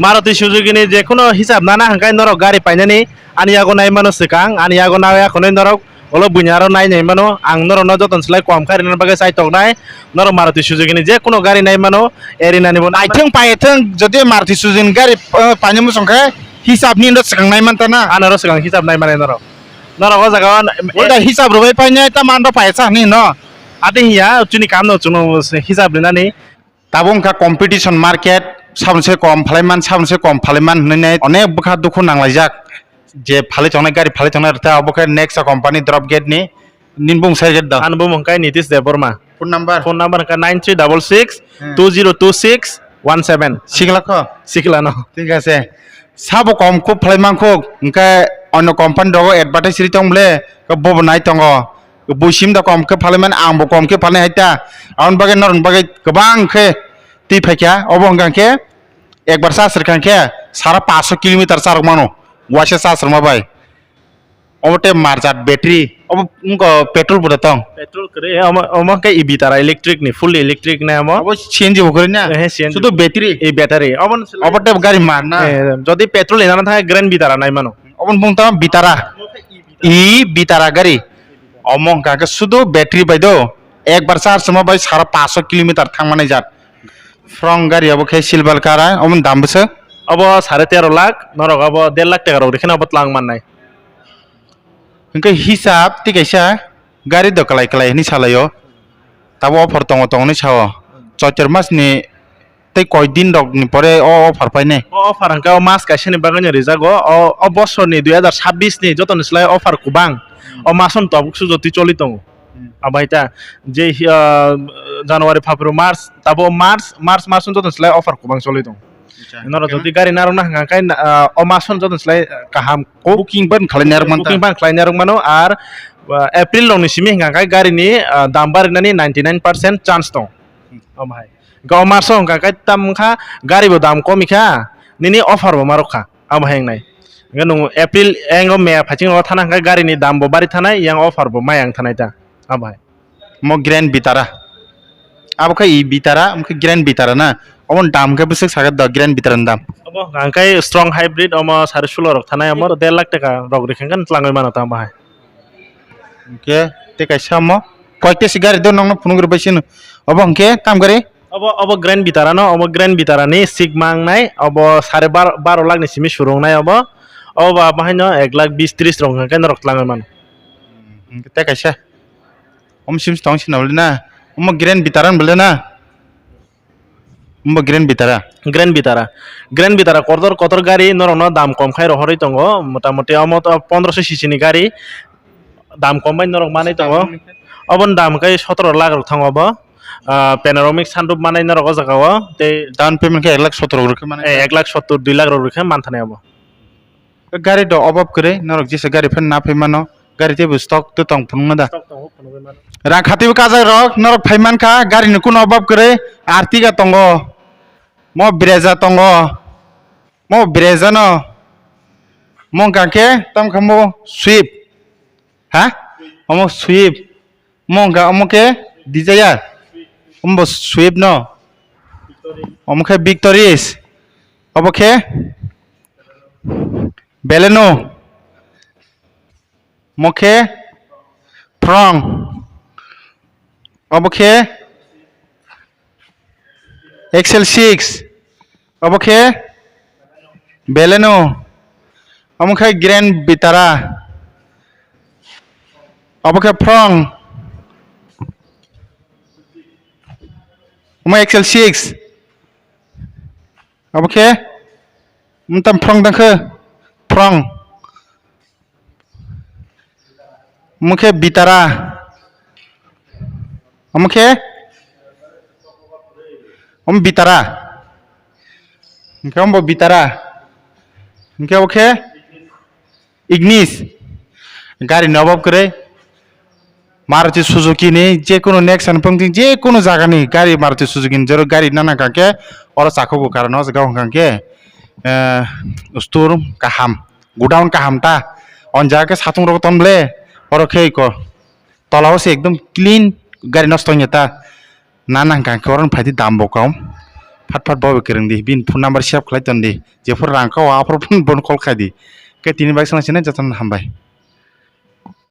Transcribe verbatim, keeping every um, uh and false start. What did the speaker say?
Maruti Suzuki ni je kuno hisab nana hwnkhe norok gari painani ani yago nai mano swkang, ani yago nai ya khwnwi norok ulo buini aro nai nai mano. Ang norokno jotono slai kom kha rinani bagwi chai tongnai. Norok Maruti Suzuki ni je kuno gari nai mano, erinani bo nai mano. Paithwng, paithwng, jodi Maruti Suzuki ni gari, eh, painani muchung khe hisab ni ndo swkang nai man ta na? Ano ro swkang hisab nai mano norok. Norok o jaga o Uda hisab rwbai painai ta man do paisa hwnwi no? Ate hiya, chini kam no chwngno hisab rinani. Tabuk wngkha competition market, saboni se kom phalaiman, saboni se kom phalaiman hwnwi nai onek bwkha dukhu nanglaijak. Je phalai tongnai, gari phalai tongnai rwkha, obo khe Nexa company drop gate ni. Nini bumung sai gate da? Ani bumung khe Nitish Debbarma. Phone number? Phone number khe nine three double six two zero two six one seven. Sikla kho? Sikla no. Thik ase. Sabo kom khub phalai mankho, hwnkhe onno company rogo advertise ri tong bole, bobo nai tongo. Buisim da kom khe phalai man, ang bo kom khe phalai hai ta. Aboni bagwi norokni bagwi kwbang khe twi phaikha. Obo hwnkha khe ekbar charge rwkha khe sara paanch sho kilometer charwk mano, waisa charge rwma bai. Obo tei marjat battery, obo wngkha petrol bo da tong? Petrol kwrwi, omo, omo khe e Vitara electric ni, fully electric nai omo. Obo C N G bo kwrwi na? Eh, C N G. Sudu battery? E battery. Obo tei gari mar na? Eh, jodi petrol inana thang Grand Vitara nai mano. Obo bung tamo Vitara. E Vitara gari. Omo hwnkha khe sudu battery bai do. Ekbar charge rwma bai sara paanch sho kilometer thangmani jat. Front gari obo khe silver colour, omo dam bwswk? Obo sare tero lakh, norok obo der lakh taka rok rikhe obo twlang mannai. Hwnkhe hisab tei kaisa gari do kwlai kwlai hinwi salaio. Tabo offer tongo tongo hinwi sao. Choitor mas ni tei koi din rok ni pore o offer painai? O offer hwnkhe o mas kaisa ni bagwi no rijak o, o, o bosor ni dui hazar sabbish ni joto ni slai offer kwbang. O mas no tabuk sujo twi choli tongo. Hmm. Abai ta je, ah, January, February, March, tabo March, March mas no joto ni slai offer kwbang choli tongo. Acha. Norok jodi gari narwkna hwnkha khe, ah, o mas no joto ni slai, ah, kaham kok. Booking ban khlai narwk man ta? Booking ban khlai narwk mano, ar, ah, April rok ni simi hwnkha khe gari ni, ah, dam barinani ninety nine percent chance tong. Hmm. Omo hai. Hwnkhe o mas o hwnkha khe tam wngkha, gari bo dam kom wngkha, nini offer bo ma rwkha, abo hai wngnai. Hwnkhe nwng April, engo May phaichingo thana hwnkhe gari ni dam bo bari thanai, yang offer bo ma yang thanai ta, abo hai. Mo Grand Vitara. Abo khe e Vitara, omo khe Grand Vitara na. Omo ni dam khe bwswk sakha do Grand Vitara ni dam? Obo hwnkha khe strong hybrid, omo sari sulo rok thanai, omo der lakh taka rok rikha khe twlangwi mano ta abo hai. Hwnkhe tei kaisa omo koi tesi gari do nongno phunuk rwbai sino. Obo hwnkhe tam gari? Obo, obo Grand Vitara no, obo Grand Vitara ni sikma wngnai, obo sare bar-, baro lakh ni simi suru wngnai obo. Obo ba bahaino ek lakh bis tris rok hwnkha khe norok twlangwi mano. Hwnkhe tei kaisa. Om sim tong sina bole na. Omo Grand Vitara ni bole na. Omo Grand Vitara. Grand Vitara. Grand Vitara kotor kotor gari norokno dam kom khai rohorwi tongo. Mota moti omo to pondroso C C ni gari. Dam kom bai norok manwi tongo. Oboni dam khe sotoro lakh rok thango obo. Ah, panoramic sunroof manai norok o jaga o. Tei down payment khe ek lakh sotoro rok khe manai. Eh, ek lakh sottor, dui lakh rok rikha manthanai obo. Gari do obab kwrwi, norok jesa gari phan na phai mano, gari teibo stock to tong phunukna da? Stock tongo, phunugwi mano. Rang khatibo kajak rok, norok phai mankha, gari ni kuno obab kwrwi, Ertiga tongo, mo Brezza tongo, mo Brezza no, mo hwnkha khe, tamo khe mo Swift, ha? Omo Swift, mo hwnkha omo khe Dzire, omo bo Swift no, omo khe Victoris, obo khe Baleno, omo khe Fronx, obo khe X L six, obo khe Baleno, omo khe Grand Vitara, obo khe Fronx, omo X L six, obo khe, omo tam Fronx dang khe, Fronx. Omo khe Vitara. Omo khe? Omo Vitara. Hwnkhe omo bo Vitara. Hwnkhe obo khe? Ignis. Gari ni obab kwrwi. Maruti Suzuki ni je kunu next and pungting je kunu jaga ni gari Maruti Suzuki ni jero gari nana kha khe oro chakhugo karon o jaga hwnkha khe, eh, store kaham, godown kaham ta. O jaga khe satung rok ton ble oro khe iko tola o se ekdom clean gari nosto wngya ta. Nana hwnkha khe oro phaidi dam bo kom. phat phat bo bai kwrwng di, bini phone number save khlai ton di, jephuru rang kha o aphuru phone bono call khai di. Khe tini bai swkang sinai, jotono hambai.